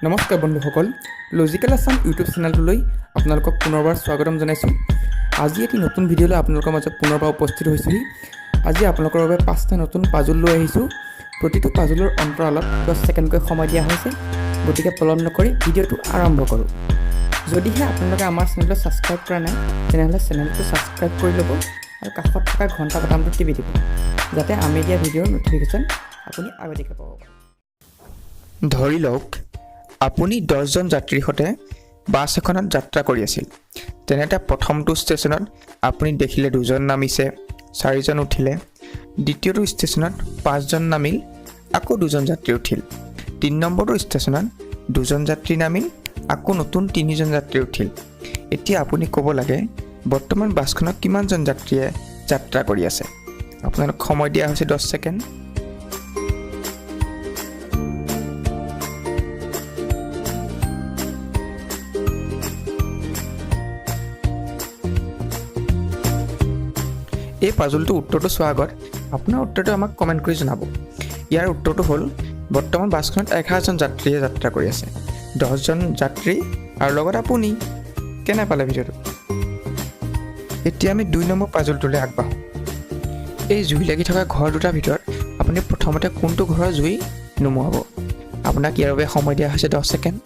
নমস্কাৰ বন্ধুসকল, logical Assam YouTube চেনেলটোলৈ আপোনালোকক পুনৰবাৰ স্বাগতম জনাইছোঁ। আজি এটি নতুন ভিডিঅ'লৈ আপোনালোকৰ মাজত পুনৰবাৰ উপস্থিত হৈছোঁহি। আজি আপোনালোকৰ বাবে পাঁচটা নতুন পাজুল লৈ আহিছোঁ। প্ৰতিটো পাজুলৰ অন্তৰালত 10 ছেকেণ্ডকৈ সময় দিয়া হৈছে। গতিকে পলম নকৰি ভিডিঅ'টো আৰম্ভ কৰোঁ। যদিহে আপোনালোকে আমাৰ চেনেলটো ছাবস্ক্ৰাইব কৰা নাই, তেনেহ'লে চেনেলটো ছাবস্ক্ৰাইব কৰি ল'ব আৰু কাষত থকা ঘণ্টা বাটামটো টিপি দিব, যাতে আমি দিয়া ভিডিঅ'ৰ ন'টিফিকেশ্যন আপুনি আগতীয়াকৈ পাব পাৰে। ধৰি লওক, আপুনি 10জন যাত্ৰীৰ সৈতে বাছ এখনত যাত্ৰা কৰি আছিল। তেনেতে প্ৰথমটো ষ্টেচনত আপুনি দেখিলে দুজন নামিছে, চাৰিজন উঠিলে। দ্বিতীয়টো ষ্টেচনত পাঁচজন নামিল, আকৌ দুজন যাত্ৰী উঠিল। তিনি নম্বৰটো ষ্টেচনত দুজন যাত্ৰী নামিল, আকৌ নতুন তিনিজন যাত্ৰী উঠিল। এতিয়া আপুনি ক'ব লাগে, বৰ্তমান বাছখনত কিমানজন যাত্ৰীয়ে যাত্ৰা কৰি আছে? আপোনালোক সময় দিয়া হৈছে 10 ছেকেণ্ড। এই পাজলটোৰ উত্তৰটো চোৱাৰ আগত আপোনাৰ উত্তৰটো আমাক কমেণ্ট কৰি জনাব। ইয়াৰ উত্তৰটো হ'ল, বৰ্তমান বাছখনত 11জন যাত্ৰীয়ে যাত্ৰা কৰি আছে, 10জন যাত্ৰী আৰু লগত আপুনি। কেনে পালে ভিডিঅ'টো? এতিয়া আমি 2 নম্বৰ পাজলটোলৈ আগবাঢ়োঁ। এই জুই লাগি থকা ঘৰ দুটাৰ ভিতৰত আপুনি প্ৰথমতে কোনটো ঘৰৰ জুই নুমুৱাব? আপোনাক ইয়াৰ বাবে সময় দিয়া হৈছে 10 ছেকেণ্ড।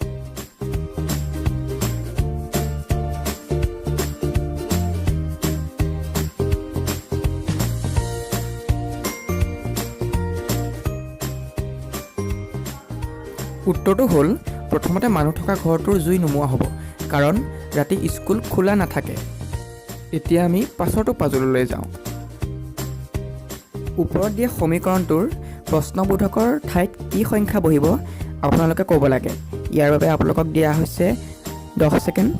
উত্তৰটো হ'ল, প্ৰথমতে মানুহ থকা ঘৰটোৰ জুই নুমুৱা হ'ব, কাৰণ ৰাতি স্কুল খোলা নাথাকে। এতিয়া আমি পাছৰটো পাজললৈ যাওঁ। ওপৰত দিয়া সমীকৰণটোৰ প্ৰশ্নবোধকৰ ঠাইত কি সংখ্যা বহিব, আপোনালোকে ক'ব লাগে। ইয়াৰ বাবে আপোনালোকক দিয়া হৈছে 10 ছেকেণ্ড।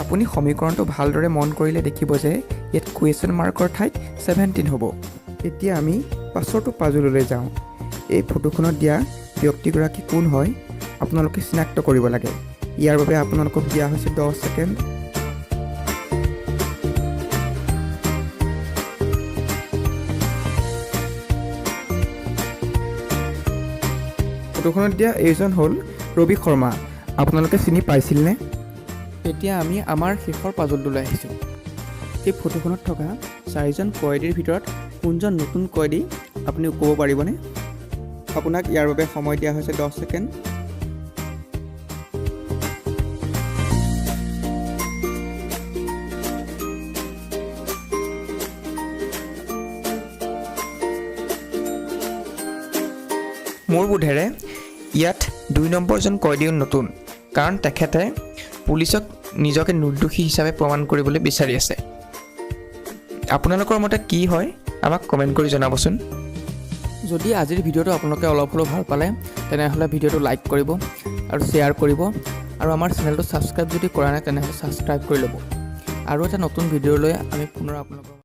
আপুনি সমীকৰণটো ভালদৰে মন কৰিলে দেখিব যে ইয়াত কুৱেশ্যন মাৰ্কৰ ঠাইত 17 হ'ব। এতিয়া আমি পাছৰটো পাজললৈ যাওঁ। এই ফটোখনত দিয়া ব্যক্তিগৰাকী কোন হয়, আপোনালোকে চিনাক্ত কৰিব লাগে। ইয়াৰ বাবে আপোনালোকক দিয়া হৈছে 10 ছেকেণ্ড। ফটোখনত দিয়া এইজন হ'ল ৰবি শৰ্মা। আপোনালোকে চিনি পাইছিলনে? এতিয়া আমি আমাৰ শেষৰ পাজলটোলৈ আহিছোঁ। এই ফটোখনত থকা চাৰিজন কয়দীৰ ভিতৰত কোনজন নতুন কয়দী, আপুনি ক'ব পাৰিবনে? আপোনাক ইয়াৰ বাবে সময় দিয়া হৈছে 10 ছেকেণ্ড। মোৰ বোধেৰে ইয়াত 2 নম্বৰজন কয়দীও নতুন, কাৰণ তেখেতে পুলিচক নিজকে নিৰ্দোষী হিচাপে প্ৰমাণ কৰিবলৈ বিচাৰি আছে। আপোনালোকৰ মতে কি হয়, আমাক কমেণ্ট কৰি জনাবচোন। যদি আজিৰ ভিডিঅ'টো আপোনালোকে অলপ হ'লেও ভাল পালে, তেনেহ'লে ভিডিঅ'টো লাইক কৰিব আৰু শ্বেয়াৰ কৰিব আৰু আমাৰ চেনেলটো ছাবস্ক্ৰাইব যদি কৰা নাই, তেনেহ'লে ছাবস্ক্ৰাইব কৰি ল'ব। আৰু এটা নতুন ভিডিঅ' লৈ আমি পুনৰ আপোনালোকৰ